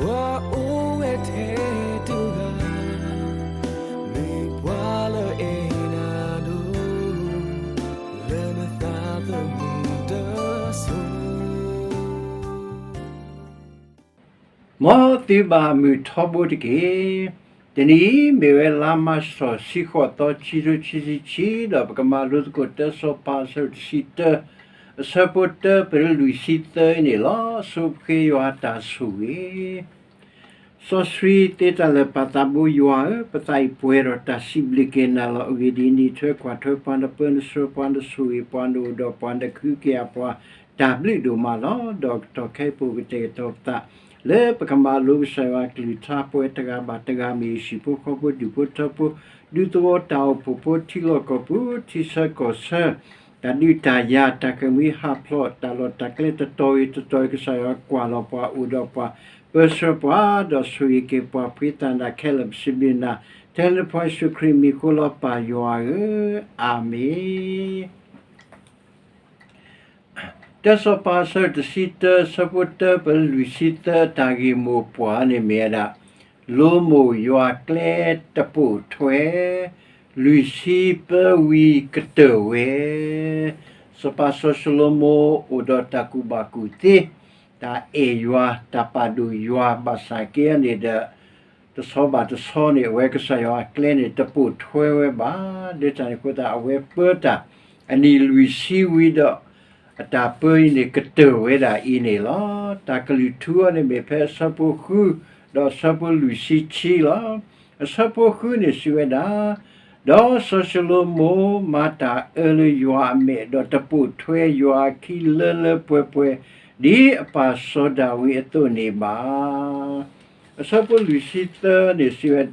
ပှၤအိၣ်ဝဲထဲတဂၤ, မ့ၢ်ပှၤလၢအဲၣ်နၤဒိၣ်, လၢနသးသမူတစိၤ မ်သုဘၣ်မုာ်ထီဘိတက့ၢ်. တနံၤအံၤ မ့ၢ်ဝဲလါမၢ်ၡး ခံဆံဃိးသီ ခံထိခံဆံခံ, ဒီးပကမၤလိသကိးတၢ်စီၤပၤအဆၢတဆံတၢ, အဆၢဖိတၢ ပတုၤလွံၢ်ဆံသၢအံၤန့ၣ်လီၤ. ဆိပဃ့ယွၤအတၢ်ဆိၣ်ဂ့ၤ. စီဆှံသ့တၢ်လၢာ် ပၢ်သးဘိယွၤဧၢ, ပသးအံၤပှဲၤဒီးတၢ်စံးဘျုးက့ၤနၤလီၤ. အဂ့ၢ်ဒ်အံၤ, နအံးထွဲကွၢ်ထွဲပှၤ, နပၢနဆှၢပှၤ, နဆိၣ်ဂ့ၤပှၤ, နအိၣ်ဒီးပှၤ, နကဟုကယာ်ပှၤ, တၢ်ဘျုးဒိၣ်မးလီၤ. ဒီးကတီၢ်ခဲအံၤပအိၣ်ကတဲာ်ကတီၤပသး လၢပကမၤလိကစၢ်ယွၤအကလုၢ်ကထါ ပဝဲတဂၤဘၣ်တဂၤ မ့ၢ်ဟံၣ်ဖိဃီဖိ ဒူၣ်ဖိထၢဖိ ဒူသဝီ တၢ်အိၣ်ဖှိၣ်ဖိ ထံလီၢ်ကီၢ်ပူၤ ထံဆၢကီၢ်ဆၢ တၢ်ဒုးတၢ်ယၤ တၢ်ဃ့ၢ်မှံဟးဖျိး တၢ်လီၢ်တၢ်ကျဲ တတီၤဂ့ၤတတီၤဂ့ၤ ကစၢ်ယွၤကွၢ်လီၤပှၤ အိၣ်ဒီးပှၤ ပၢဆှၢပှၤ ဒီးဆိၣ်ဂ့ၤက့ၤပှၤ ဖှံသးနၤခဲလၢာ် ပစံးဘျုးနၤ ထဲနဖိယ့ၣ်ၡူးခရံာ်မံၤဃိလီၤ ပၢ်ယွၤဧၢ, အၤမ့ၣ်. တၢ်စီၤပၤအဆၢတဆံတၢ အဆၢဖိတၢ ပတုၤလွံၢ်ဆံသၢ အတၢ်ဂ့ၢ်မိၢ်ပှၢ်န့ၣ်မ့ၢ်ဝဲဒၣ် လိမိၢ်ယွၤကျဲတပိာ်ထွဲ, လွံၢ်ဆံပၢဝံၤကတၢၢ်ဝဲ. စီၤပၤစီၤၡလိၤမိၣ်အိၣ်ဒီးတၢ်ကူၣ်ဘၣ်ကူၣ်သ့, တၢ်အဲၣ်ယွၤ, တၢ်ပာ်ဒိၣ်ယွၤ ဘၣ်ဆၣ်က့န့ၣ်ဒီး တဆီဘၣ်တဆီန့ၣ် အဝဲကစၢ်ယွၤအကျဲန့ၣ် တပိာ်ထွဲဝဲဘၣ်. လၢတၢ်န့ၣ်အဃိသတး အဝဲပၢတၢ် အနံၣ်လွံၢ်ဆံဝံၤဒီး အတၢ်ပၢအံၤန့ၣ် ကတၢၢ်ဝဲဒၣ်အံၤန့ၣ်လီၤ. တၢ်ကလုၢ်ထူအီၤန့ၣ်မ့ၢ်ဖဲအဆၢဖိဃု ဒီးအဆၢဖိလွံၢ်ဆံခံလီၤ. အဆၢဖိဃုန့ၣ်စံးဝဲဒၣ်, ဒီးစီၤၡလိၤမိၣ်မၤတၢ်အၢလၢယွၤအမဲာ် ဒီးတပိာ်ထွဲယွၤအခံလၢလၢပှဲၤပှဲၤ ဒ်အပၢ်စီၤဒၤဝံးအသိးန့ၣ်ဘၣ်. အဆၢဖိလွံၢ်ဆံသၢန့ၣ်စံးဝဲ,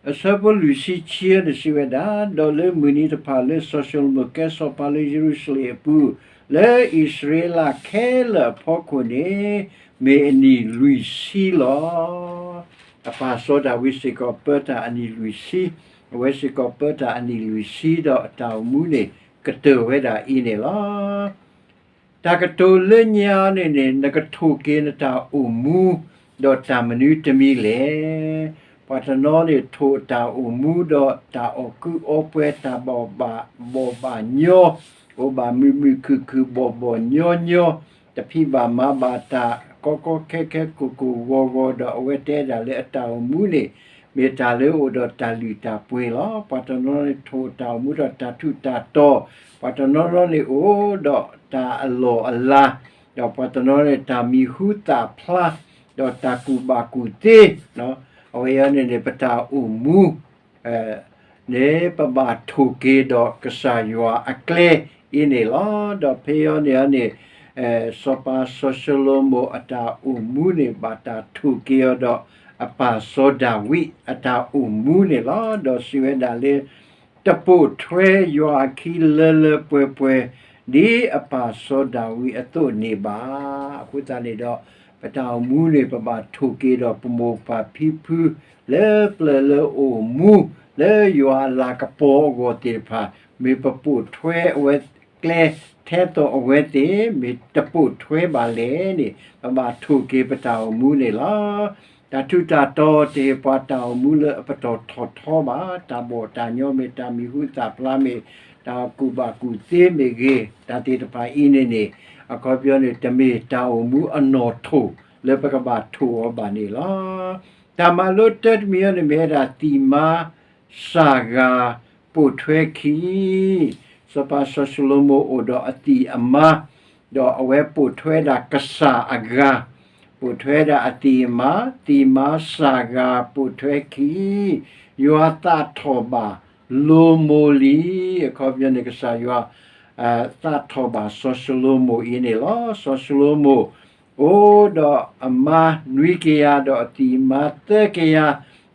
အဆၢဖိလွံၢ်ဆံခံန့ၣ်စံးဝဲဒၣ်, ဒီးလၢမုၢ်နံၤတဖၣ်လၢစီၤၡလိၤမိၣ်ကဲစီၤပၤလၢယရူၤၡလ့ၣ်အပူၤ လၢအံၣ်စရ့လးခဲလၢာ်အဖီခိၣ်န့ၣ် မ့ၢ်အနံၣ်လွံၢ်ဆံလီၤ. အပၢ်စီၤဒၤဝံးစ့ၢ်ကီးပၢတၢ်အနံၣ်လွံၢ်ဆံ, အဝဲစ့ၢ်ကီးပၢတၢ်အနံၣ်လွံၢ်ဆံ ဒီးအတၢ်အိၣ်မူန့ၣ် ကတၢၢ်ဝဲဒၣ်အံၤန့ၣ်လီၤ. တၢ်ကတိၤလၢညါန့ၣ်န့ၣ် နကထိၣ်က့ၤနတၢ်အိၣ်မူ ဒီးတၢ်မနုၤတမံၤလဲၣ်. ပှၤတနီၤန့ၣ်ထိၣ်တၢ်အိၣ်မူဒီးတၢ်အီၣ်ကုးအီပှဲၤ တၢ်ဘီၣ်ဘၣ်ညီ, အိၣ်ဘၣ်မုာ်မုာ်ခုၣ်ခုၣ် ဘီၣ်ဘီၣ်ညီညီ, တဖံးဘၣ်မၤဘၣ်တၢ် ကီကီခဲခဲ ကိၢ်ကိၢ်ဂီၤဂီၤ ဒီးအဝဲတဲဒၣ်လၢအတၢ်အိၣ်မူန့ၣ် မ့ၢ်တၢ်လၢအအိၣ်ဒီးတၢ်လုၢ်တၢ်ပှ့ၤလီၤ. ပှၤတနီၤန့ၣ်ထိၣ်တၢ်အိၣ်မူဒီးတၢ်ထူးတၢ်တီၤ, ပှၤတနီၤနီၤန့ၣ်အိၣ်ဒီးတၢ်အလီၢ်အလၤ, ဒီးပှၤတနီၤန့ၣ်တၢ်မံၤဟူသၣ်ဖျါ, ဒီးတၢ်ကူၣ်ဘၣ်ကူၣ်သ့, အဝဲအံၤန့ၣ်န့ၣ် ပတၢ်အိၣ်မူ န့ၣ် ပဘၣ်ထိၣ်က့ၤဒီးကစၢ်ယွၤအကျဲအံၤန့ၣ်လီၤ. ဒီးဖဲအံၤန့ၣ်န့ၣ် စီၤပၤစီၤၡလိၤမိၣ်အတၢ်အိၣ်မူန့ၣ် ဘၣ်တၢ်ထိၣ်က့ၤအီၤဒီးအပၢ်စီၤဒၤဝံးအတၢ်အိၣ်မူန့ၣ်လီၤ. ဒီးစံးဝဲဒၣ်လၢ တပိာ်ထွဲယွၤအခံလၢလၢပှဲၤပှဲၤ ဒ်အပၢ်စီၤဒၤဝံးအသိးန့ၣ်ဘၣ်. အဃိသတးန့ၣ်ဒီး ပတၢ်အိၣ်မူန့ၣ် ပဘၣ်ထိၣ်က့ၤဒီးပမိၢ်ပၢ်ဖံဖု လၢပျၢၤလၢအိၣ်မူ လၢယွၤအလၤကပီၤအဂီၢ်သ့ၣ်တဖၣ်, မ့ၢ်ပပိာ်ထွဲအဝဲကျဲထဲသိးအဝဲသ့ၣ် မ့ၢ်တပိာ်ထွဲဘၣ်လဲၣ်န့ၣ် ပဘၣ်ထိၣ်က့ၤပတၢ်အိၣ်မူန့ၣ်လီၤ. တၢ်ထူးတၢ်တီၤတဟ့ၣ်ပှၤတၢ်အိၣ်မူလၢအပတီၢ်ထီၣ်ထီဘၣ်, တၢ်ဘီၣ်တၢ်ညီမ့ၢ် တၢ်မံၤဟူသၣ်ဖျါမ့ၢ် တၢ်ကူၣ်ဘၣ်ကူၣ်သ့မ့ၢ်ဂ့ၤ, တၢ်သ့ၣ်တဖၣ်အံၤန့ၣ်န့ၣ် အခီပညီန့ၣ် တမ့ၢ်တၢ်အိၣ်မူအနီၣ်ထိၣ် လၢပကဘၣ်ထိၣ်အီၤဘၣ်န့ၣ်လီၤ. တၢ်မၤလိတၢတမံၤအံၤန့ၣ်မ့ၢ်ဝဲဒၣ် သံၣ်မါ စၢ်ဂၤပိာ်ထွဲခံ, စီၤပၤစီၤၡလိၤမိၣ်အိၣ်ဒီးအသံၣ်အမါ, ဒီးအဝဲပိာ်ထွဲဒၣ်ကစၢ်အဂၤ, ပိာ်ထွဲဒၣ်အသံၣ်အမါ, သံၣ်မါစၢ်ဂၤပိာ်ထွဲခံ, ယွၤသးထီၣ်ဘၣ်လိၤမိၢ်လံ. အခီပညီန့ၣ် ကစၢ်ယွၤ သးထီၣ်ဘၣ်စီၤၡလိၤမိၣ်အံၤန့ၣ်လီၤ. စီၤၡလိၤမိၣ် အိၣ်ဒီးအမါနွံကယၤ ဒီးအသံၣ်အမါသၢကယၤ,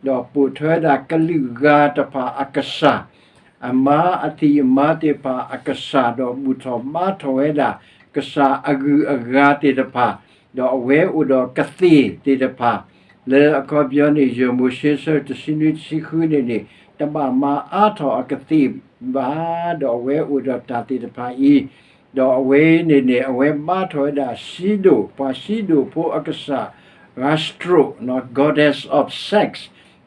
ဒီးပိာ်ထွဲဒၣ်ကလုာ်ဂၤတဖၣ်အကစၢ်, အမါအသံၣ်အမါသ့ၣ်တဖၣ်အကစၢ်, ဒီးဘူၣ်ထီၣ်ဘါထီၣ်ဝဲဒၣ် ကစၢ်အဂုၤအဂၤသ့ၣ်တဖၣ်, ဒီးအဝဲအိၣ်ဒီးကသ့ၣ်သ့ၣ်တဖၣ်, လၢအခီပညီန့ၣ် ယဲၢ်မိၤၡ့ ဆၢတဆံနွံ တဆံဃုန့ၣ်န့ၣ် တဘၣ်မၤအါထီၣ်အကသ့ၣ်ဘၣ်, ဒီးအဝဲအိၣ်ဒီးတၢ်သ့ၣ်တဖၣ်အံၤ, ဒီးအဝဲန့ၣ်န့ၣ် အဝဲဘါထီၣ်ဝဲဒၣ်စံဒိၣ်, ပှၤစံဒိၣ်ဖိအကစၢ် ဂၤစတြိး goddess of sex,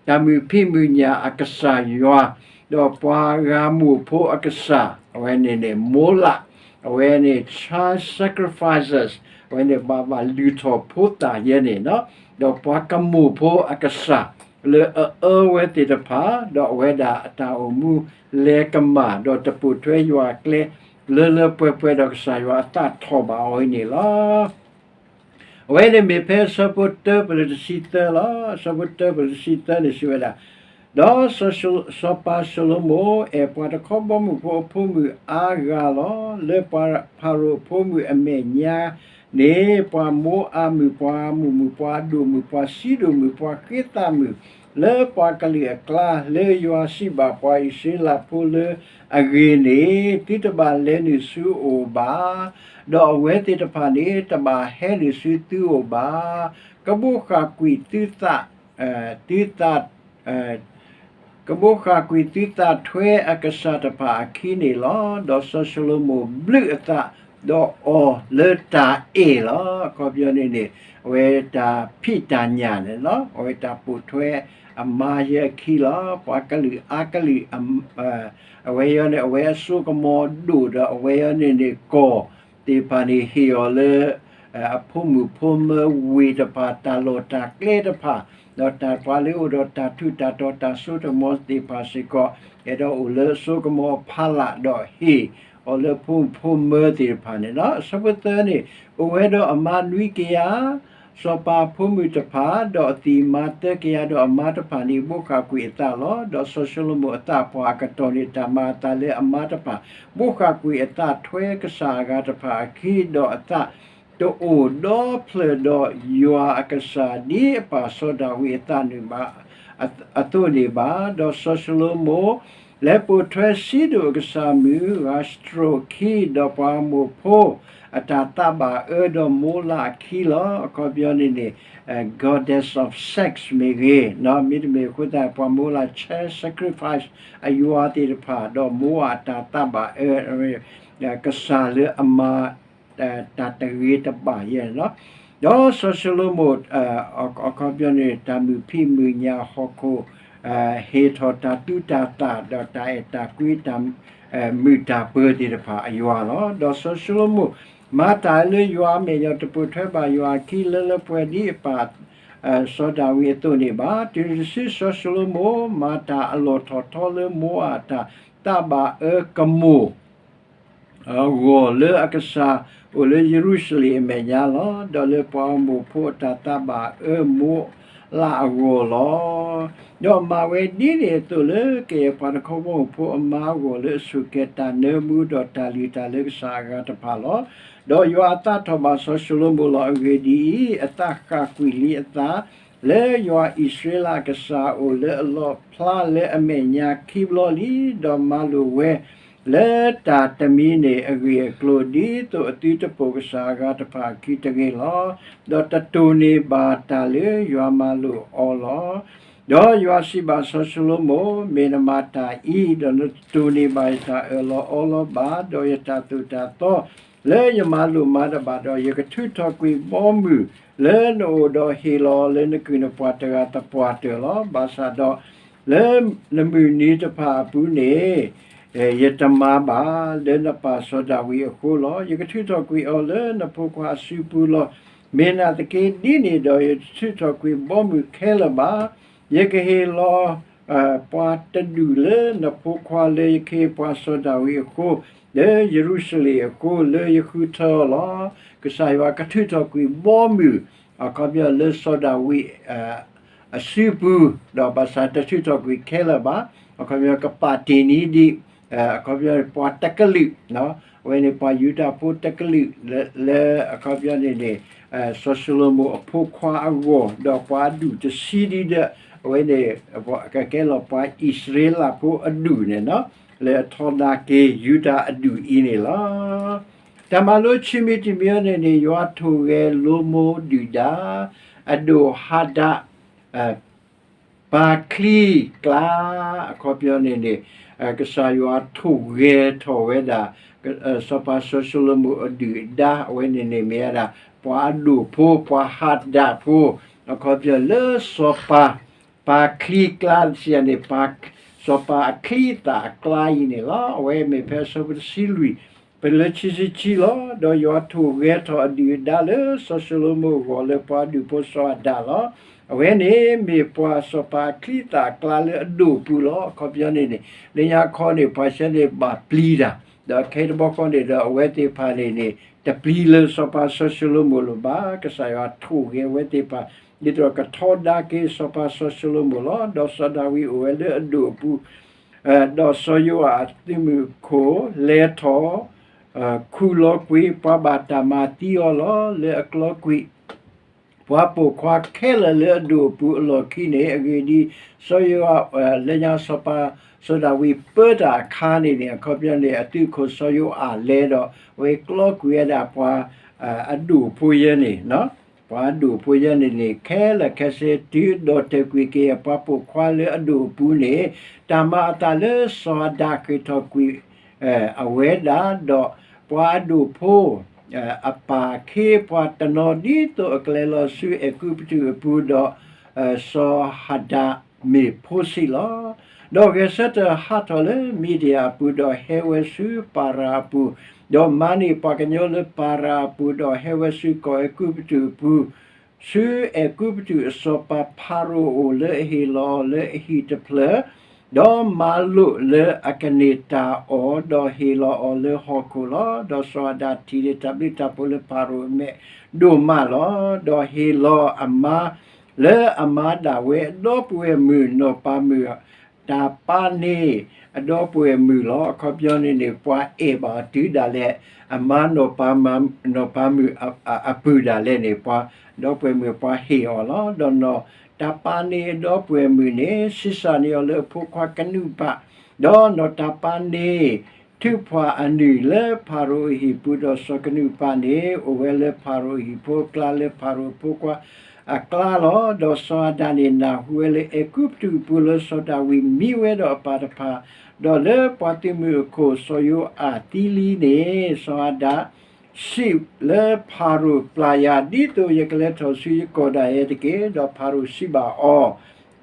တၢ်မုာ်ဖံးမုာ်ညၣ်အကစၢ်ယွၤ, ဒီးပှၤဂၤမိၢ်ဖိအကစၢ်, အဝဲန့ၣ်န့ၣ် မိလး, အဝဲန့ၣ် child sacrifices, အဝဲန့ၣ်ဘၣ်ဘၣ်လုၢ်ထီၣ်ဖိသၣ်ယဲန့ၣ်လီၤ, ဒီးပှၤကမိၢ်ဖိအကစၢ်, လၢအအၢဝဲသ့ၣ်တဖၣ်, ဒီးအဝဲဒၣ်အတၢ်အိၣ်မူလဲၤကမၣ်, ဒီးတပိာ်ထွဲယွၤအကျဲ လၢလၢပှဲၤပှဲၤဒီးကစၢ်ယွၤအသးထီၣ်ဘၣ်အီၤအံၤန့ၣ်လီၤ. အဝဲန့ၣ်မ့ၢ်ဖဲအဆၢဖိတၢပလၢတဆံသၢလီၤ. အဆၢဖိတၢပလၢတဆံသၢန့ၣ်စံးဝဲဒၣ်, ဒီးစီၤပၤၡလိၤမိၣ်အဲၣ်ပှၤတခီဘီမုၢ်ဖိအဖိမုၣ်အါဂၤလီၤ. လၢပှၤဖၤရိၤအဖိမုၣ်အမဲာ်ညါန့ၣ် ပှၤမိအၤမုၣ်, ပှၤအၤမူးမုၣ်, ပှၤအဒိၣ်မုၣ်, ပှၤစံဒိၣ်မုၣ်, ပှၤဃ့သးမုၣ်, လၢပှၤကလုာ်အကျါ, လၢယွၤစံးဘၣ်ပှၤအံၣ်စရ့လးဖိလၢအဂ့ၢ်န့ၣ်, သုတဘၣ်လဲၤနုာ်ဆူအအိၣ်ဘၣ်, ဒီးအဝဲသ့ၣ်တဖၣ်န့ၣ် တဘၣ်ဟဲနုာ်ဆူသုအိၣ်ဘၣ်. ကဘိးဃာ်ကွံာ်သုသး, သုသး ကဘိးဃာ်ကွံာ်သုသးထွဲအကစၢ်တဖၣ်အခံန့ၣ်လီၤ. ဒီးစီၤၡလိၤမိၣ်ဘျုးအသး, ဒီးအီၤလၢတၢ်အဲၣ်လီၤ. အခီပညီန့ၣ်န့ၣ် အဝဲတၢ်ဖံးတၢ်ညၣ်န့ၣ်လီၤ. အဝဲတၢ်ပိာ်ထွဲအမါယဲအခံလီၤ. ပှၤကလုာ်အါကလုာ်, အဝဲအံၤန့ၣ် အဝဲအစိကမီၤဒိၣ်ဒီး အဝဲအံၤန့ၣ်န့ၣ် ကီၢ်သ့ၣ်တဖၣ်န့ၣ် ဟ့ၣ်အီၤလၢ အဖိမုၣ်ဖိမၢဝ့ၢ်တဖၣ်, တၢ်လီၢ်တၢ်ကျဲတဖၣ်, ဒီးတၢ်ပှၤလၢအိၣ်ဒီးတၢ်ထူးတၢ်တီၤတၢ်စိတၢ်ကမီၤသ့ၣ်တဖၣ်စ့ၢ်ကီး, အဲၣ်ဒိးအိၣ်လၢအစိကမီၤအဖီလာ် ဒီးဟ့ၣ်အီၤလၢဖိမုၣ်ဖိမၢသ့ၣ်တဖၣ်န့ၣ်လီၤ. အဆၢဖိသၢန့ၣ်, အိၣ်ဝဲဒီးအမါနွံကယၤ, စီၤပၤအဖိမုၣ်တဖၣ်, ဒီးအသံၣ်မါသၢကယၤ, ဒီးအမါတဖၣ်န့ၣ် ဘိးဃာ်ကွံာ်အသးလီၤ. ဒီးစီၤၡလိၤမိၣ်အသးပှၢ်အကတီၢ်န့ၣ် တၢ်မၤအသးလၢအမါတဖၣ် ဘိးဃာ်ကွံာ်အသးထွဲကစၢ်အဂၤတဖၣ်အခံ, ဒီးအသးတအိၣ်ဒီဖျၢၣ်ဒီးယွၤအကစၢ်ဒ်အပၢ်စီၤဒၤဝံးအသးန့ၣ်ဘၣ်, အသိးန့ၣ်ဘၣ်. ဒီးစီၤၡလိၤမိၣ် လဲၤပိာ်ထွဲစံဒိၣ်အကစၢ်မုၣ် ဂၤစတြိးခံ, ဒီးပှၤမိၢ်ဖိအတၢ်သးဘၣ်အၢ ဒီးမိလးအခံလီၤ. အခီပညီန့ၣ်န့ၣ် goddess of sex မ့ၢ်ဂ့ၤ, မ့တမ့ၢ်အဃိသတး ပှၤမိလး child sacrifice အယွၤသ့ၣ်တဖၣ်, ဒီးမိအတၢ်သးဘၣ်အၢ ကစၢ်လၢအမၤ တၢ်တဂ့ၤတဘၣ်ယဲန့ၣ်လီၤ. ဒီးစီၤၡလိၤမိၣ် အခီပညီန့ၣ် တၢ်မုာ်ဖံးမုာ်ညၣ်ဟီၣ်ခိၣ်, ဟ့ၣ်ထီၣ်တၢ်သူတၢ်သၣ် ဒီးတၢ်အဲၣ်တၢ်ကွံတၢ်မုာ်တၢ်ပၢၤသ့ၣ်တဖၣ်အယွၤလီၤ. ဒီးစီၤၡလိၤမိၣ် မၤတၢ်လၢယွၤအမဲာ်ညါ တပိာ်ထွဲဘၣ်ယွၤအခံလၢလၢပှဲၤပှဲၤဒ်အပၢ် စီၤဒၤဝံးအသိးန့ၣ်ဘၣ်. တုၤနုၤတစု စီၤၡလိၤမိၣ် မၤတၢ်အလီၢ်ထီၣ်ထီလၢမိအတၢ်သးဘၣ်အၢကမူၣ် အဂီၢ် လၢအကစၢ်အိၣ်လၢယရူၤၡလ့ၣ်အမဲာ်ညါလီၤ. ဒီးလၢပှၤမိၢ်ဖိအတၢ်သးဘၣ်အၢမိလးအဂီၢ်လီၤ. ဒီးမၤဝဲဒ်န့ၣ်အသိးလၢကယဲၢ်ပှၤတခီဘီမုၢ်ဖိအမါအဂီၢ် လၢအဆိၣ်ကဲၤတၢ်နၢမူ ဒီးတၢ်လုၢ်တၢ်လၢကစၢ်အဂၤတဖၣ်လီၤ. ဒီးယွၤအသးထီၣ်ဘၣ်စီၤၡလိၤမိၣ်လီၤ. အဂ့ၢ်ဒ်အံၤ, အသးဃၣ်ကွံာ်လံအသး လၢယွၤအံၣ်စရ့လးအကစၢ်အအိၣ်လၢအလီၣ်ဖျါလၢအမဲာ်ညါခံဘျီလံ, ဒီးမၤလိာ်ဝဲလၢတၢ်တမံၤန့ၣ်အဂ့ၢ်အကျိၤ ဒ်သိးအသုတပိာ်ကစၢ်အဂၤတဖၣ်အခံတဂ့ၤလီၤ. ဒီးတတိၢ်န့ၢ်ဘၣ်တၢ်လၢယွၤမၤလိာ်အီၤလီၤ. ဒီးယွၤစံးဘၣ်စီၤၡလိၤမိၣ်, မ့ၢ်နမၤတၢ်အံၤ, ဒီးနတတိၢ်န့ၢ်ဘၣ်ယတၢ်အၢၣ်လီၤအီလီၤဘၣ်, ဒီးယတၢ်သိၣ်တၢ်သီ လၢယမၤလိာ်မၤတဘၣ်ဒီး, ယကထုးထီၣ်ကွံာ်ဘီမုၢ်လၢနအိၣ်ဒီးဟ့ၣ်လီၤအီၤလၢနကုၢ်နပှၤတဂၤသပှၢ်တၢၢ်လီၤ. ဘၣ်ဆၣ်ဒီး လၢနမုၢ်နံၤတဖၣ်အပူၤန့ၣ် ယတမၤဘၣ်, လၢနပၢ်စီၤဒၤဝံးအဃိလီၤ. ယကထုးထီၣ်ကွံာ်အီၤလၢနဖိခွါအစုပူၤလီၤ. မ့ၢ်နာ်သက့ဒ်န့ၣ်ဒီး ယတထုးထီၣ်ကွံာ်ဘီမုၢ်ခဲလၢာ်ဘၣ်. ယကဟ့ၣ်လီၤ ပှၤတဒူၣ်လၢနဖိခွါလၢယခ့ပှၤစီၤဒၤဝံးအဃိ, လၢယရူၤၡလ့ၣ်အဃိ, လၢယဃုထၢအီၤလီၤ. ကစၢ်ယွၤကထုးထီၣ်ကွံာ်ဘီမုၢ် အခီပညီလၢစီၤဒၤဝံး အစုပူၤ, ဒီးဘၣ်ဆၣ်တထုးထီၣ်ကွံာ်ခဲလၢာ်ဘၣ်. အခီပညီကပာ်တ့ၢ်န့ၢ်ဒံး အခီပညီပှၤတကလုာ်, အဝဲန့ၣ်ပှၤယူဒၤဖိတကလုာ် လၢအခီပညီန့ၣ်န့ၣ် စီၤၡလိၤမိၣ်အဖိခွါအဂီၢ်, ဒီးပှၤအဒူၣ်တဆံဒံးဒီး အဝဲန့ၣ် ကကဲလီၤပှၤအံၣ်စရ့လးဖိအဒူၣ်န့ၣ်လီၤ. လၢအထီဒါက့ၤယူဒၤအဒူၣ်အံၤန့ၣ်လီၤ. တၢ်မၤလိခံမံၤတမံၤအံၤန့ၣ်န့ၣ် ယွၤထိၣ်ဂဲၤလိမိၢ်ဒုၣ်ဒါ အဒိၣ်ဟဒး ပာ်ချံကျါ, အခီပညီန့ၣ်န့ၣ် ကစၢ်ယွၤထိၣ်ဂဲၤထီၣ်ဝဲဒၣ် စီၤပၤစီၤၡလိၤမိၣ်အဒုၣ်အဒါ အဝဲန့ၣ်န့ၣ်မ့ၢ်ဝဲဒၣ် ပှၤအဒိၣ်ဖိ ပှၤဟဒးဖိ အခီပညီလၢစီၤပၤ ပာ်ချံအကျါစံးယၤန့ၣ် စီၤပၤအချံအသၣ်အကျါအံၤန့ၣ်လီၤ. အဝဲမ့ၢ်ဖဲအဆၢဖိတဆံလွံၢ် ပလၢခံဆံခံလီၤ. ဒီးယွၤထိၣ်ဂဲၤထီၣ်အဒုၣ်အဒါလၢစီၤၡလိၤမိၣ်အဂီၢ်လၢပှၤအဒူၣ်ဖိစီၤအၤဒၣ်လီၤ. အဝဲန့ၣ်မ့ၢ်ပှၤစီၤပၤအချံအသၣ်အကျါလၢအဒိၣ်အပူၤလီၤ. အခီပညီန့ၣ်န့ၣ် လၢညါခီန့ၣ် ပှၤဆၢန့ၣ်ဘၣ်ပျံၤတၢ်, ဒီးခဲအံၤတဘျီဃီန့ၣ်ဒီး အဝဲသ့ၣ်တဖၣ်န့ၣ်န့ၣ် တပျံၤလၢစီၤပၤစီၤၡလိၤမိၣ်လၢၤဘၣ်. ကစၢ်ယွၤထိၣ်ဂဲၤအဝဲသ့ၣ်တဖၣ် ဒ်သိးကထီဒါက့ၤစီၤပၤစီၤၡလိၤမိၣ်လီၤ. ဒီးစီၤဒၤဝံးအိၣ်ဝဲလၢအဒိၣ်အပူၤ ဒီးစီၤယိၤအၤအသုးမုၢ်အခိၣ်လဲၤထီၣ် ခူၣ်လီၤကွံာ်ပှၤဘၣ်တၢ်မၤသံအီၤလီၤ. လၢအကျီကွံာ် ပှၤပိာ်ခွါခဲလၢာ်လၢအဒိၣ်အပူၤအလီၢ်ခံန့ၣ် အဂ့ၢ်ဒ်အံၤ, စီၤယိၤအၤ လၢညါစီၤပၤ စီၤဒၤဝံးပၢတၢ်အခါန့ၣ်န့ၣ် အခီပညီန့ၣ် အသုးခိၣ်စီၤယိၤအၤလဲၤဒီး အဝဲကျီကွံာ်ဝဲဒၣ်ပှၤ အဒိၣ်ဖိယဲန့ၣ်, ပှၤအဒိၣ်ဖိယဲန့ၣ်န့ၣ် ခဲလၢာ်ခဲဆ့တုၤဒီးတဲာ်ကွံာ်က့ၤ ပှၤပိာ်ခွါလၢအဒိၣ်အပူၤန့ၣ် တၢ်မၤအသးလၢစီၤအၤဒၣ်ဃ့ၢ်ထီၣ်ကွံာ် အဝဲဒၣ်ဒီး ပှၤအဒိၣ်ဖိ အပၢ်အခ့အပှၤတနီၤ ဒ်သိးအကလဲၤလီၤဆူအဲၤကူပတူးအပူၤဒီး စီၤအၤဒၣ်မ့ၢ်ဖိဆံးလီၤ. ဒီးဂဲၤဆၢထၢၣ်ဟးထီၣ်လၢမံၤဒယၣ်အပူၤ ဒီးဟဲဝဲဆူပၤရၤအပူၤ, ဒီးမၤန့ၢ်ပှၤကညီလၢပၤရၤအပူၤ, ဒီးဟဲဝဲဆူကီၢ်အဲၤကူပတူးအပူၤ ဆူအဲၤကူပတူးအစီၤပၤဖၤရိၤအအိၣ် လၢအဟ့ၣ်လီၤအီၤလၢအဟံၣ်တဖျၢၣ်, ဒီးမၤလိာ်လၢအကန့ၢ်တၢ်အီၣ်, ဒီးဟ့ၣ်လီၤအီၤလၢဟီၣ်ခိၣ်လီၤ. ဒီးစီၤအၤဒၣ်ထံၣ်န့ၢ်တၢ်ဘျုးတၢ်ဖှိၣ်လၢဖၤရိၤအမဲာ်ဒိၣ်မးလီၤ. ဒီးဟ့ၣ်လီၤအမါ လၢအမၤဒၣ်ဝဲအဒီပုၢ်ဝဲၢ်မုၣ်နီၢ်ပၤမုၣ် တၢ်ပာ်န့ၢ်အဒီပုၢ်ဝဲၢ်မုၣ်လီၤ. အခီပညီန့ၣ်န့ၣ် ပှၤအဲၣ်ဘၣ်အီၤတုၤဒၣ်လဲာ် အမါနီၢ်ပၤမုၣ် နီၢ်ပၤမုၣ်အပုၢ်ဒၣ်လဲာ်န့ၣ် ပှၤဒီပုၢ်ဝဲၢ်မုၣ်ပှၤဟ့ၣ်အီၤလီၤ. ဒီးနီၢ်တၢ်ပာ်န့ၢ်အဒီပုၢ်ဝဲၢ်မုၣ်န့ၣ် ဆံးစၢ်န့ၢ်အီၤလၢအဖိခွါကနူးပၣ်, ဒီးနီၢ်တၢ်ပာ်န့ၢ် ထုးဖှၣ်အနုၢ်လၢဖၤရိၤအဟံၣ်ပူၤ, ဒီးစီၤကနူးပၣ်န့ၣ် အိၣ်ဝဲလၢဖၤရိၤအဟံၣ်ဖိအကျါ လၢဖၤရိၤအဖိခွါအကျါလီၤ. ဒီးစီၤအၤဒၣ်န့ၣ် နၢ်ဟူဝဲလၢ အဲၤကူပတူးအပူၤလၢစီၤဒၤဝံးမံဝဲဒီးအပၢ်တဖၣ်, ဒီးလၢပှၤသုးမုၢ်အခိၣ်စီၤယိၤအၤသံလံန့ၣ်, စီၤအၤဒၣ် စံးလၢဖၤရိၤ, ပျၢ်ယၤ ဒ်သိးယကလဲၤထီၣ်ဆူယကီၢ်ဒၣ်ယဲတက့ၢ်. ဒီးဖၤရိၤစံးဘၣ်အီၤ,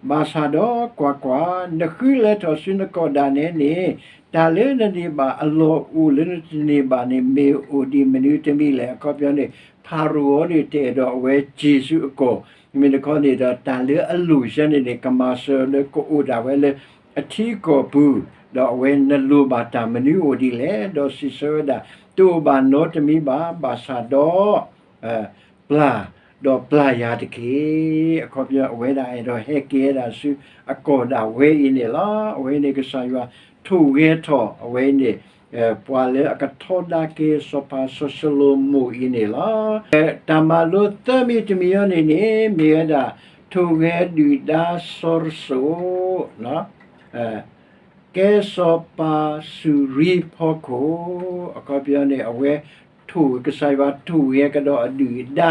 ဘၣ်ဆၣ်ဒီးကွၢ်ကွၢ်, နဃုလဲၤထီၣ်ဆူနကီၢ်ဒၣ်နဲန့ၣ်, တၢ်လၢနန့ၢ်ဘၣ်အလီၢ်အိၣ်လၢနတန့ၢ်ဘၣ်န့ၣ် မ့ၢ်အိၣ်ဒံးမနုၤတမံၤလဲၣ်. အခီပညီန့ၣ် ဖၤရိၤအံၤန့ၣ် တအဲၣ်ဒိးအဝဲစံးဆူအကီၢ်, မ့ၢ်တခီန့ၣ်ဒီး တၢ်လၢအလိၣ်ဆၢန့ၣ်န့ၣ် ကမၤစၢၤလၢကအိၣ်ဒၣ်ဝဲလၢအထံအကီၢ်ပူၤ, ဒီးအဝဲနလိၣ်ဘၣ်တၢ်မနုၤအိၣ်ဒ်လဲၣ်. ဒီးစံးဆၢဝဲဒၣ်, တအိၣ်ဘၣ်နီတမံၤဘၣ်, ဘၣ်ဆၣ်ဒီး ပျၢ်, ဒီးပျၢ်ယၤတက့ၢ်. အခီပညီ အဝဲဒၣ်အဲၣ်ဒိးဟဲက့ၤဝဲဒၣ်ဆူအကီၢ်ဒၣ်ဝဲအံၤန့ၣ်လီၤ. အဝဲန့ၣ်ကစၢ်ယွၤထိၣ်ဂဲၤထီၣ်အဝဲအံၤန့ၣ် ပှၤလၢအကထီဒါက့ၤစီၤပၤစီၤၡလိၤမိၣ်အံၤန့ၣ်လီၤ. တၢ်မၤလိသၢမံၤတမံၤအံၤန့ၣ်န့ၣ် မ့ၢ်ဝဲဒၣ် ထိၣ်ဂဲၤဒုၣ်ဒါစီၤရစိၣ် ကဲစီၤပၤစူၤရံဖီခိၣ်, အခီပညီန့ၣ် အဝဲထိၣ် ကစၢ်ယွၤထိၣ်ဂဲၤကဒီးအဒုၣ်အဒါ,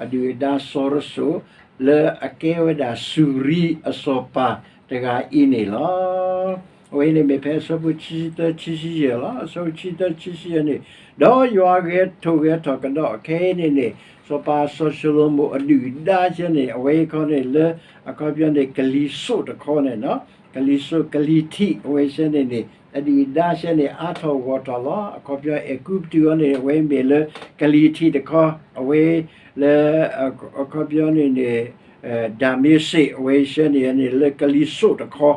အဒုၣ်အဒါစီၤရစိၣ် လၢအကဲဝဲဒၣ်စူၤရံအစီၤပၤတဂၤအံၤန့ၣ်လီၤ. အဝဲန့ၣ်မ့ၢ်ဖဲအဆၢဖိခံဆံသၢ ခံဆံယဲၢ်လီၤ. အဆၢဖိခံဆံသၢ ခံဆံယဲၢ်န့ၣ်, ဒီးယွၤဂဲၤထိၣ်ဂဲၤထီၣ်ကဒီးခဲအံၤန့ၣ်န့ၣ် စီၤပၤစီၤၡလိၤမိၣ်အဒုၣ်အဒါဆၢန့ၣ် အဝဲအံၤခီန့ၣ်လၢ အခီပညီန့ၣ် ကလံၤစိးတခီန့ၣ် ကလံၤစိးကလံၤထံး အဝဲဆၢန့ၣ်န့ၣ် အဒုၣ်အဒါဆၢန့ၣ် အါထီၣ်ဂီၢ်ထီၣ်လီၤ. အခီပညီ အဲၤကူပတူးအံၤန့ၣ် အဝဲမ့ၢ်လၢကလံၤထံးတခီ, အဝဲလၢ အခီပညီန့ၣ်န့ၣ် ဒၤမ့းစ့း အဝဲဆၢန့ၣ်န့ၣ် လၢကလံၤစိးတခီ,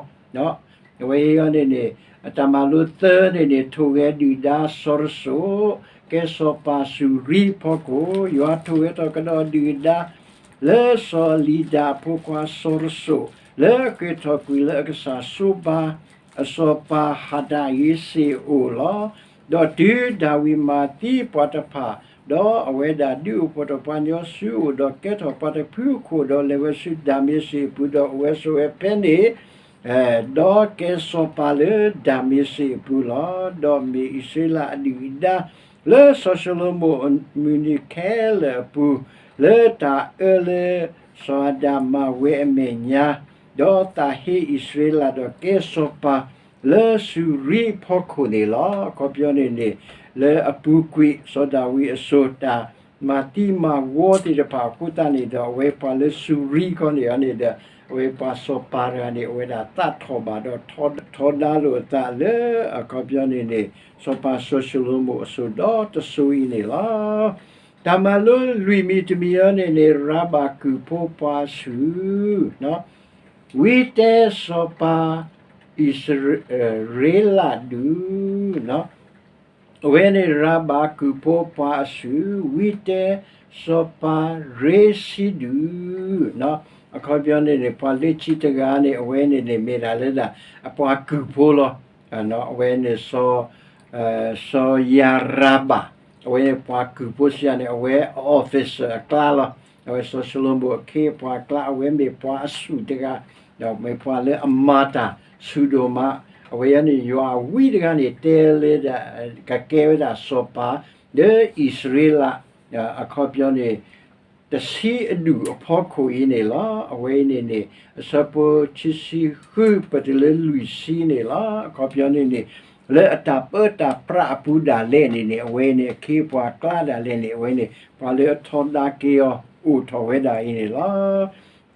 အဝဲအံၤန့ၣ်န့ၣ် အတၢ်မၤလိသၢန့ၣ်န့ၣ် ထိၣ်ဂဲၤဒုၣ်ဒါစီၤရစိၣ် ကဲစီၤပၤစူၤရံဖီခိၣ်, ယွၤထိၣ်ဂဲၤထီၣ်ကဒီးအဒုၣ်အဒါ လၢစီၤအလံၤဒၣ်အဖိခွါစီၤရစိၣ် လၢအဃ့ၢ်ထီၣ်ကွံာ်လၢအကစၢ်စီၤဘၤ အစီၤပၤဟဒးအ့စ့ၣ်အအိၣ်လီၤ. ဒီးတုၤဒၤဝံးမၤသံပှၤတဖၣ်, ဒီးအဝဲဒၣ်ဒုးအိၣ်ဖှိၣ်ထီၣ်ပှၤကညီဆူအအိၣ်, ဒီးကဲထီၣ်ပှၤတဖုအခိၣ်, ဒီးလဲၤဝဲဆူဒၤမ့းစ့းအပူၤ, ဒီးအိၣ်ဝဲဆိးဝဲဖဲန့ၣ် ဒီးကဲစီၤပၤလၢဒၤမ့းစ့းအပူၤလီၤ. ဒီးမ့ၢ်အံၣ်စရ့လးအဒုၣ်အဒါ လၢစီၤၡလိၤမိၣ်အမုၢ်နံၤခဲလၢာ်အပူၤ, လၢတၢ်အၢလၢစီၤအၤဒၣ်မၤဝဲအမဲာ်ညါ, ဒီးသးဟ့အံၣ်စရ့လးဒီးကဲစီၤပၤလၢစူၤရံအဖီခိၣ်န့ၣ်လီၤ. အခီပညီန့ၣ်န့ၣ် လၢအပူၤကွံာ်စီၤဒၤဝံးအစိၤတၢ် မၤသံမၤဝီသ့ၣ်တဖၣ်အဃိသတးန့ၣ်ဒီး အဝဲပှၤလၢစူၤရံခီန့ၣ်န့ၣ်ဒီး အဝဲပှၤစီၤပၤတဂၤန့ၣ် အဝဲဒၣ်သးထီၣ်ဘၣ်ဒီး ထီဒါလိာ်အသးလၢအခီပညီန့ၣ်န့ၣ် စီၤပၤစီၤၡလိၤမိၣ်အစိၤဒီတစိၤအံၤန့ၣ်လီၤ. တၢ်မၤလိလွံၢ်မံၤတမံၤအံၤန့ၣ်န့ၣ် ရၤဘၤကုၢ်ဖိပှၤအစုၣ် ဝံတဲစီၤပၤအံၣ်စရ့လးဒူၣ် အဝဲန့ၣ်ရၤဘၤကုၢ်ဖိပှၤအစုၣ် ဝံတဲစီၤပၤရ့စံဒူၣ် အခီပညီန့ၣ်န့ၣ် ပှၤလၢခံတဂၤန့ၣ် အဝဲန့ၣ်န့ၣ် မ့ၢ်ဒၣ်လၢဒၣ် အပှၤကုၢ်ဖိလီၤ. အဝဲန့ၣ် စီၤယၤရၤဘၤ အဝဲန့ၣ်ပှၤကုၢ်ဖိစံးယၤန့ၣ် အဝဲအ officer အကျါလီၤ. အဝဲစီၤၡလိၤမိၣ်အခ့အပှၤအကျါ အဝဲမ့ၢ်ပှၤအစုၣ်တဂၤ ဒီးမ့ၢ်ပှၤလၢအမၤတၢ်ဆူၣ်ဒိၣ်မး, အဝဲန့ၣ်ယွၤအဝံတဂၤန့ၣ် တဲလၢ ကကဲဝဲဒၣ်စီၤပၤ လၢအံၣ်စရ့လး အခီပညီန့ၣ် တဆံအဒူၣ်အဖီခိၣ်အံၤန့ၣ်လီၤ. အဝဲအံၤန့ၣ်န့ၣ် အဆၢဖိခံဆံဃုပတုၤလၢလွံၢ်ဆံန့ၣ်လီၤ. အခီပညီန့ၣ်န့ၣ် လၢအတၢ်ပၢတၢ်ပြးအပူၤဒၣ်လဲာ်န့ၣ်န့ၣ် အဝဲန့ၣ်အခ့အပှၤအကျါဒၣ်လဲာ်န့ၣ် အဝဲန့ၣ် ပှၤလၢအထီဒါက့ၤအီၤအိၣ်ထီၣ်ဝဲဒၣ်အံၤန့ၣ်လီၤ.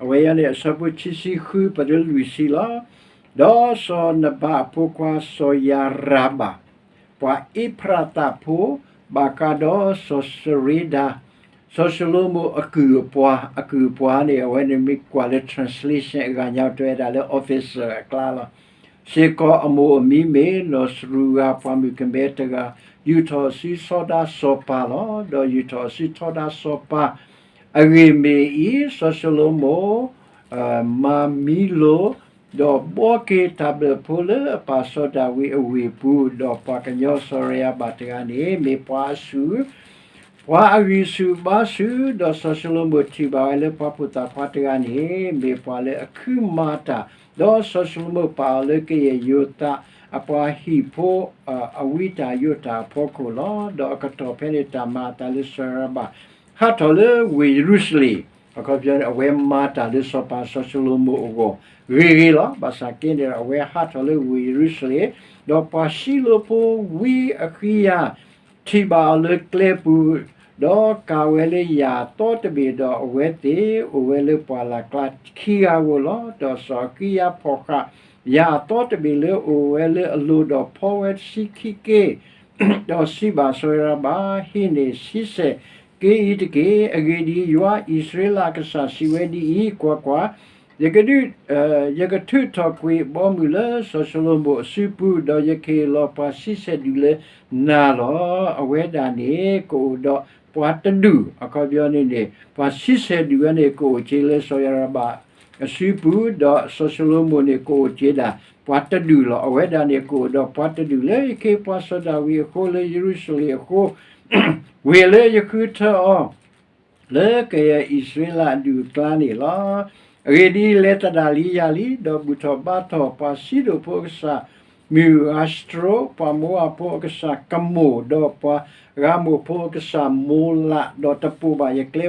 အဝဲအံၤန့ၣ် အဆၢဖိခံဆံဃုပတုၤလၢလွံၢ်ဆံလီၤ. ဒီးစီၤနဘၤအဖိခွါစီၤယၤရၤဘၤ ပှၤအ့ဖရးသးဖိ ဘၣ်ဃးဒီးစီၤစရ့ဒၤ, စီၤၡလိၤမိၣ်အကုၢ်အပှၤ, အကုၢ်အပှၤန့ၣ် အဝဲန့ၣ်မ့ၢ်ကွၢ်လၢ translation အဂၤညါတဲဝဲဒၣ်လၢ officer အကျါလီၤ. စ့ၢ်ကီးအမိၢ်အမံၤမ့ၢ် နီၢ်စရူၤဂၤ ပှၤမုၣ်ကမဲတဂၤ, ယူာ်ထီၣ်အစုဆီဒါစီၤပၤလီၤ. ဒီးယူာ်ထီၣ်အစုဆီဒါစီၤပၤ အဂ့ၢ်မ့ၢ်အံၤ, စီၤၡလိၤမိၣ် မၤမံလိၤ, ဒီးဘှီက့ၤတၢ်ဘျုးဖိလၢအပၢ်စီၤဒၤဝံးအဝ့ၢ်ပူၤ, ဒီးပှၤကညီစီၤယၤရၤဘၤတဂၤန့ၣ် မ့ၢ်ပှၤအစုၣ်, ပှၤအဂံၢ်ဆူၣ်ဘါဆူၣ်, ဒီးစီၤၡလိၤမိၣ်ထံၣ်ဘၣ်ဝဲလၢပှၤဖိသၣ်ခွါတဂၤန့ၣ် မ့ၢ်ပှၤလၢအခုမၤတၢ်, ဒီးစီၤၡလိၤမိၣ်ပာ်အီၤလၢကယဲၢ်ယိၤသး အပှၤဟံၣ်ဖိ အဝံတၢ်ယိးတၢ်အဖီခိၣ်လီၤ. ဒီးအကတီၢ်ဖဲန့ၣ်တၢ်မၤအသးလၢစီၤယၤရၤဘၤ ဟးထီၣ်လၢဝ့ၢ်ယရူၤၡလ့ၣ်, အခီပညီန့ၣ် အဝဲမၤတၢ်လၢစီၤပၤစီၤၡလိၤမိၣ်အဂီၢ်ဂ့ၤဂ့ၤလီၤ. ဘၣ်ဆၣ်က့န့ၣ်ဒီး အဝဲဟးထီၣ်လၢဝ့ၢ်ယရူၤၡလ့ၣ်, ဒီးပှၤၡံလိၤဖိဝံအဃံယၤ ထံၣ်ဘၣ်အီၤလၢကျဲပူၤ, ဒီးကၤဝဲလၢယၣ်အသီတဘ့ၣ်, ဒီးအဝဲသ့ၣ်အိၣ်ဝဲလၢပှၢ်လၢ်ကျါခံဂၤဧိၤလီၤ. ဒီးစီၤအဃံယၤဖီၣ်ဃာ် ယၣ်အသီတဘ့ၣ်လၢအိၣ်ဝဲလၢအလိၤ, ဒီးဖီဝဲတဆံခံက့, ဒီးစံးဘၣ်စီၤယၤရၤဘၤ, ဟံးန့ၢ်ဆံဆဲၣ်က့အံၤတက့ၢ်. အဂ့ၢ်ဒ်အံၤ, ယွၤအံၣ်စရ့လးအကစၢ်စံးဝဲဒ်အံၤ, ကွၢ်ကွၢ်, ယကထုးထီၣ်ကွံာ်အဘီအမုၢ်လၢစီၤၡလိၤမိၣ်အစုပူၤ, ဒီးယကဟ့ၣ်လီၤပှၤဆံဆဲၣ်ဒူၣ်လၢနၤလီၤ. အဝဲဒၣ်န့ၣ် ကအိၣ်ဒီးပှၤတဒူၣ်, အခီပညီန့ၣ်န့ၣ် ပှၤဆံဆဲၣ်ဒူၣ်ဝဲန့ၣ် ကအိၣ်က့ၤလၢစီၤယၤရၤဘၤအစုပူၤ, ဒီးစီၤၡလိၤမိၣ်န့ၣ် ကအိၣ်က့ၤဒၣ်ပှၤတဒူၣ်လီၤ. အဝဲဒၣ်န့ၣ် ကအိၣ်ဒီးပှၤတဒူၣ်လၢယခ့ပှၤစီၤဒၤဝံးအဃိ, လၢယရူၤၡလ့ၣ်အဃိ, ဝ့ၢ်လၢယဃုထၢအီၤ လၢကယဲၢ်အံၣ်စရ့လးအဒူၣ်အကျါန့ၣ်လီၤ. အဂ့ၢ်ဒ်အံၤ, လဲၤသဒၣ်လံယၤလံ, ဒီးဘူၣ်ထီၣ်ဘါထီၣ်ပှၤစံဒိၣ်ဖိအကစၢ်မုၢ်အၤစတြိ, ပှၤမိအၤဖိအကစၢ်ကမိၣ်, ဒီးပှၤဂၤမိၢ်ဖိအကစၢ်မိၤလး, ဒီးတပိာ်ဘၣ်ယကျဲ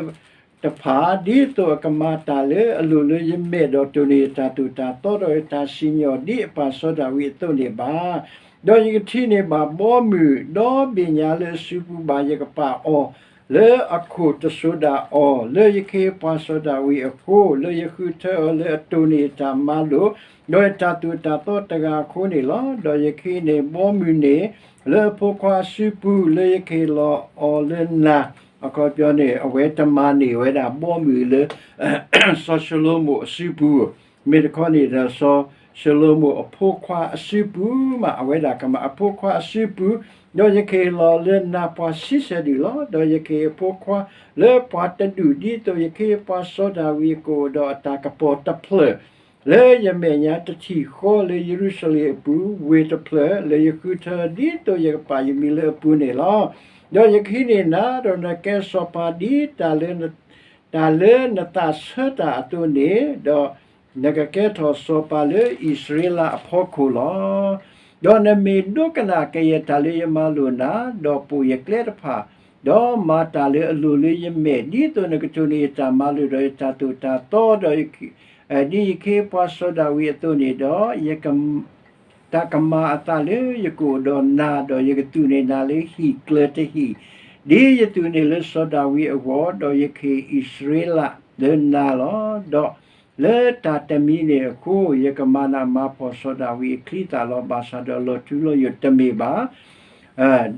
တဖၣ်, ဒ်သိးအကမၤတၢ်လၢအလိၤလၢယမဲာ်, ဒီးတိၢ်န့ၢ်ယတၢ်သိၣ်တၢ်သီ, ဒီးယတၢ်စံၣ်ညီၣ်ဒ်အပၢ်စီၤဒၤဝံးအသိးန့ၣ်ဘၣ်. ဒီးယကထံၣ်န့ၢ်ဘၣ်ဘီမုၢ်ဒီဘ့ၣ်ညါလၢအစုပူၤဘၣ်, ယကပာ်အီၤလၢအခိၣ်တစိၤဒၣ်အီၤ, လၢယခ့ပှၤစီၤဒၤဝံးအဃိ, လၢယဃုထၢအီၤလၢအတိၢ်န့ၢ်ယတၢ်မၤလိာ်, ဒီးယတၢ်သိၣ်တၢ်သီတဂၤအဃိန့ၣ်လီၤ. ဒီးယကဟံးန့ၢ်ဘီမုၢ်န့ၣ် လၢအဖိခွါအစုပူၤ, လၢယကဟ့ၣ်လီၤအီၤလၢနၤ, အခီပညီန့ၣ် အဝဲတမၤန့ၢ်ဝဲဒၣ်ဘီမုၢ်လၢ စီၤၡလိၤမိၣ်အစုပူၤ, မ့ၢ်တခီန့ၣ်ဒီး စီၤၡလိၤမိၣ်အဖိခွါအစုပူၤမး အဝဲဒၣ်ကမၤအဖိခွါအစုပူၤ, ဒီးယကဟ့ၣ်လီၤလၢနၤပှၤဆံဆဲၣ်ဒူၣ်လီၤ. ဒီးယကဟ့ၣ်အဖိခွါလၢပှၤတဒူၣ် ဒ်သိးယခ့ပှၤစီၤဒၤဝံးအကအိၣ်ဒီးအတၢ်ကပီၤတဖျၢၣ် လၢယမဲာ်ညါတထံၣ်ဃီလၢယရူၤၡလ့ၣ်အပူၤ, ဝ့ၢ်တဖျၢၣ်လၢယဃုထၢ ဒ်သိးယကပာ်ယမံၤလၢအပူၤန့ၣ်လီၤ. ဒီးယကဟံးန့ၢ်နၤ, ဒီးနကဲစီၤပၤဒ်တၢ်လၢနသးဆၢတၢ်အသိးန့ၣ်, ဒီးနကကဲထီၣ်စီၤပၤလၢအံၣ်စရ့လးအဖီခိၣ်လီၤ. ဒီးနမ့ၢ်ဒိကနၣ်ကယဲၢ်တၢ်လၢယမၤလိာ်နၤ, ဒီးပိာ်ယကျဲတဖၣ်, ဒီးမၤတၢ်လၢအလိၤလၢယမဲာ်, ဒ်သိးနကတိၢ်န့ၢ်ယတၢ်မၤလိာ် ဒီးယတၢ်သိၣ်တၢ်သီ, ဒီး ဒ်ယခ့ပှၤစီၤဒၤဝံးအသိးန့ၣ်ဒီး, တၢ်ကမၤအသးလၢယကအိၣ်ဒီးနၤ, ဒီးယကသူၣ်န့ၢ်နၤလၢဟံၣ်ကျၢၤတဟံၣ်, ဒ်ယသုးန့ၣ်လၢစီၤဒၤဝံးအဂီၢ်, ဒီးယကဟ့ၣ်အံၣ်စရ့လးလၢနၤလီၤ. ဒီးလၢတၢ်တမံၤန့ၣ်အဃိ, ယကမၤနးမၤဖှီၣ်စီၤဒၤဝံးအချံသၣ်လီၤ. ဘၣ်ဆၣ်ဒီးလီၤထူလီၤယိာ်တမ့ၢ်ဘၣ်.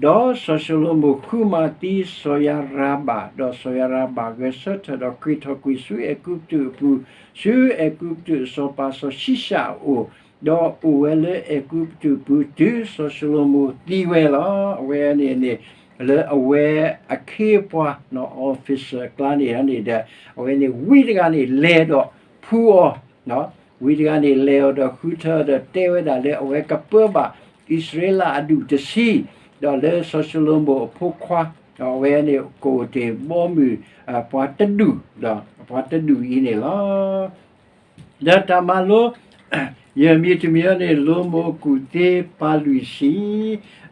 ဒီးစီၤၡလိၤမိၣ်ဃုမၤသံစီၤယၤရၤဘၣ်, ဒီးစီၤယၤရၤဘၣ်ဂဲၤဆၢထၢၣ်ဒီး ဃ့ၢ်ထီၣ်ကွံာ်ဆူအဲၤကူပတူးအပူၤ, ဆူအဲၤကူပတူးအစီၤပၤစီၤၡံၣ်ၡၣ်အအိၣ်, ဒီးအိၣ်ဝဲလၢအဲၤကူပတူးပူၤ တုၤစီၤၡလိၤမိၣ်သံဝဲလီၤ. အဝဲန့ၣ်န့ၣ် လၢအဝဲအခ့အပှၤ officer အကျါန့ၣ်န့ၣ်ဒီး အဝဲန့ၣ်ဝံတဂၤန့ၣ်လဲၤဒီးဖှူအီၤ, ဝံတဂၤန့ၣ်လဲၤအီၤဒီးဃုထၢဒီး တဲဝဲဒၣ်လၢအဝဲကပၢဘၣ်အံၣ်စရ့လးအဒူၣ်တဆံ, ဒီးလၢစီၤၡလိၤမိၣ်အဖိခွါ, ဒီးအဝဲန့ၣ်ကအိၣ်တ့ၢ်ဘီမုၢ် ပှၤတဒူၣ်, ဒီးပှၤတဒူၣ်အံၤန့ၣ်လီၤ. ဒီးတၢ်မၤလိ ယမံၤတမံၤအံၤန့ၣ် လိမိၤကူၣ်သ့ပၤလွံၢ်ဆံ,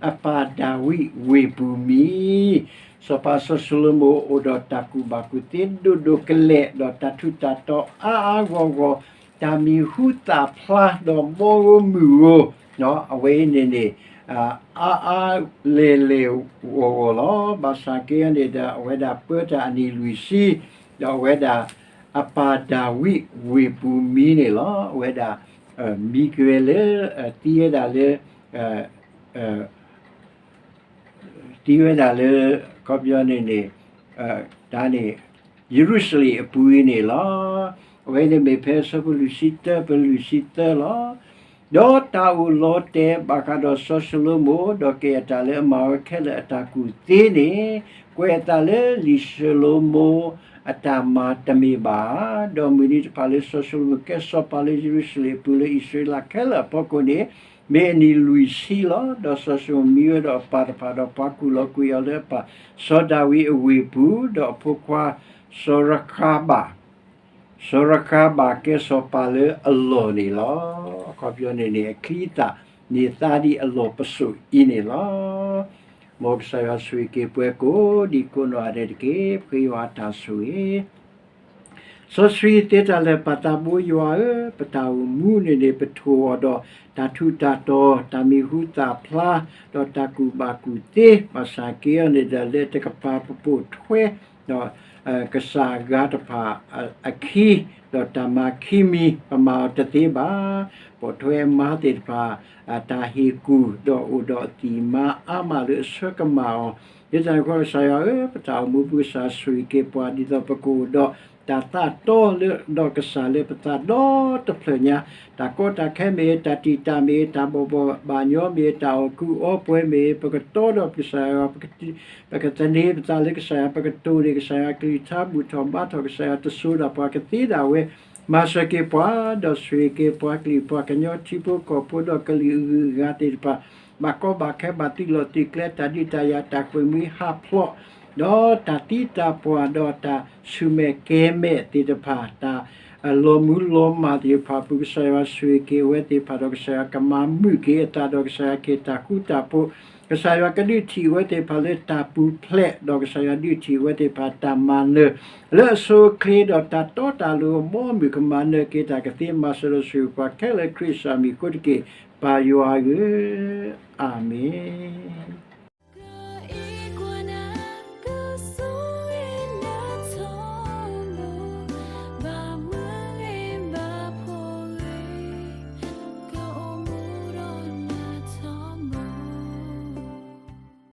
အပၢ်ဒၤဝံးဝ့ၢ်ပူၤမံၤ, စီၤပၤစီၤၡလိၤမိၣ်အိၣ်ဒီးတၢ်ကူၣ်ဘၣ်ကူၣ်သ့ဒိၣ်ဒိၣ်ကလဲာ်, ဒီးတၢ်ထူးတၢ်တီၤအါအါဂီၢ်ဂီၢ်, တၢ်မံၤဟူသၣ်ဖျါဒီးဘီဧိၤမုၢ်ဧိၤ, အဝဲအံၤန့ၣ်န့ၣ် အါအါလဲၤလဲၤဂီၢ်ဂီၢ်လီၤ. ဘၣ်ဆၣ်က့န့ၣ်ဒီး အဝဲဒၣ်ပၢတၢ်အနံၣ်လွံၢ်ဆံ, ဒီးအဝဲဒၣ် အပၢ်ဒၤဝံးဝ့ၢ်ပူၤမံၤန့ၣ်လီၤ. အဝဲဒၣ် မံၤက့ၤဝဲလၢ သံဝဲဒၣ်လၢ သံဝဲဒၣ်လၢ ခီပညီန့ၣ်န့ၣ် တၢ်န့ၣ် ယရူၤၡလ့ၣ်အပူၤအံၤန့ၣ်လီၤ. အဝဲန့ၣ်မ့ၢ်ဖဲအဆၢဖိလွံၢ်ဆံတၢ ပလွံၢ်ဆံသၢလီၤ. ဒီးတၢ်အိၣ်လီၤတဲာ်ဘၣ်ဃးဒီးစီၤၡလိၤမိၣ်, ဒီးကဲအတၢ်လၢအမၤဝဲခဲလၢာ်အတၢ်ကူၣ်သ့န့ၣ်, ကွဲးအသးလၢလံာ်ၡလိၤမိၣ်အတၢ်မၤတမ့ၢ်ဘၣ်ဧါ. ဒီးမုၢ်နံၤတဖၣ်လၢစီၤၡလိၤမိၣ်ကဲစီၤပၤလၢယရူၤၡလ့ၣ်အပူၤလၢအံၣ်စရ့လးခဲလၢာ်အဖီခိၣ်န့ၣ် မ့ၢ်အနံၣ်လွံၢ်ဆံလီၤ. ဒီးစီၤၡလိၤမိၣ်မံဝဲဒီးအပၢ်တဖၣ်ဒီးပှၤကူၣ်လီၤကွံာ်အီၤလၢအပၢ်စီၤဒၤဝံးအဝ့ၢ်ပူၤ, ဒီးအဖိခွါ စီၤရဃၤဘၣ်, စီၤရဃၤဘၣ်ကဲစီၤပၤလၢအလီၢ်န့ၣ်လီၤ. အခီပညီန့ၣ်န့ၣ် အချံအသၣ်န့ၢ်သါဒ်အလီၢ်ပစိာ်အံၤန့ၣ်လီၤ. မ်ကစၢ်ယွၤဆိၣ်ဂ့ၤက့ၤပှၤကိးဒံကိးနီၢ်ဂၤဒဲးတက့ၢ်. ပဃ့ယွၤအတၢ်ဆိၣ်ဂ့ၤ စီဆှံသ့တၢ်လၢာ်ပၢ်သးဘိယွၤဧၢ, ပတၢ်အိၣ်မူန့ၣ်န့ၣ် ပထိၣ်အီၤဒီးတၢ်ထူးတၢ်တီၤ, တၢ်မံၤဟူသၣ်ဖျါ, ဒီးတၢ်ကူၣ်ဘၣ်ကူၣ်သ့, ဘၣ်ဆၣ်က့အီၤန့ၣ်ဒီး လၢတကပၤပပိာ်ထွဲ ဒီး ကစၢ်အဂၤတဖၣ်အခံ, ဒီးတၢ်မၤခံမံၤ ပမၤအီၤတသ့ဘၣ်. ပိာ်ထွဲအမါသ့ၣ်တဖၣ် တၢ်ဟ့ၣ်ကူၣ် ဒီးအိၣ်ဒီးအသံၣ်မါအါမးလၢအဆၢကမၣ်အီၤ, ဒ်န့ၣ်အဃိ ကစၢ်ယွၤဧၢ, ပတၢ်အိၣ်မူပူၤ ကစၢ်ဆိၣ်ဂ့ၤက့ၤပှၤ ဒ်သိးပကအိၣ်ဒီးတၢ်သးတီလၢဒီးကစၢ်လၢပသးဒီတဖျၢၣ်ညါ, တၢ်ကီတၢ်ခဲမ့ၢ်, တၢ်တံာ်တာ်မ့ၢ်, တၢ်ဘီၣ်ဘီၣ်ဘၣ်ညီမ့ၢ်, တၢ်အီၣ်ကူအီပှဲၤမ့ၢ်, ပကတီဒီးကစၢ်ယွၤ ပကသန့ၤပသးလၢကစၢ်ယွၤ, ပကတိၢ်န့ၢ်ကစၢ်ယွၤကလုၢ်ကထါ, ဘူၣ်ထီၣ်ဘါထီၣ်ကစၢ်ယွၤ, တစိၤဒၣ်ပှၤကသ့ဒၣ်ဝဲ, မၤစၢၤက့ၤပှၤ, ဒီးဆိၣ်ဂ့ၤက့ၤပှၤကလုာ်ပှၤကညီထံဖိကီၢ်ဖိ ဒီးကလုာ်အဂုၤအဂၤသ့ၣ်တဖၣ်, ဘၣ်ကီဘၣ်ခဲဘၣ်သုးလီၢ်သုးကျဲ, တၢ်ဒုးတၢ်ယၤတၢ်ဃ့ၢ်မှံဟးဖျိး, ဒီးတၢ်သံတၢ်ပှၢ်ဒီးတၢ်ဆူၣ်မဲာ်ကဲၤမဲာ်သ့ၣ်တဖၣ်, တၢ် လီၤမူလီၤမၢ်သ့ၣ်တဖၣ်အပူၤ ကစၢ်ယွၤဆိၣ်ဂ့ၤက့ၤအဝဲသ့ၣ်တဖၣ်ဒီး ကစၢ်ယွၤကမၤမုာ်က့ၤအသးဒီး ကစၢ်ယွၤကဟ့ၣ်တၢ်ဃူတၢ်ဖိး, ကစၢ်ယွၤကဒုးထံၣ်အဝဲသ့ၣ်တဖၣ်လၢတၢ်ပူၤဖျဲး, ဒီးကစၢ်ယွၤဒုးထံၣ်အဝဲသ့ၣ်တဖၣ်တၢ်မၤနၢၤ လၢအဆိအချ့ဒီးတၢ်တီတၢ်လိၤအဘီအမုၢ် ကမၤနၢၤက့ၤတၢ်ကသ့ မၤစၢၤဒီးဆိၣ်ဂ့ၤပှၤခဲလၢာ် ခရံာ်ကစၢ်မံၤအဃိတက့ၢ်, ပၢ်ယွၤဧၢ, အၤမ့ၣ်.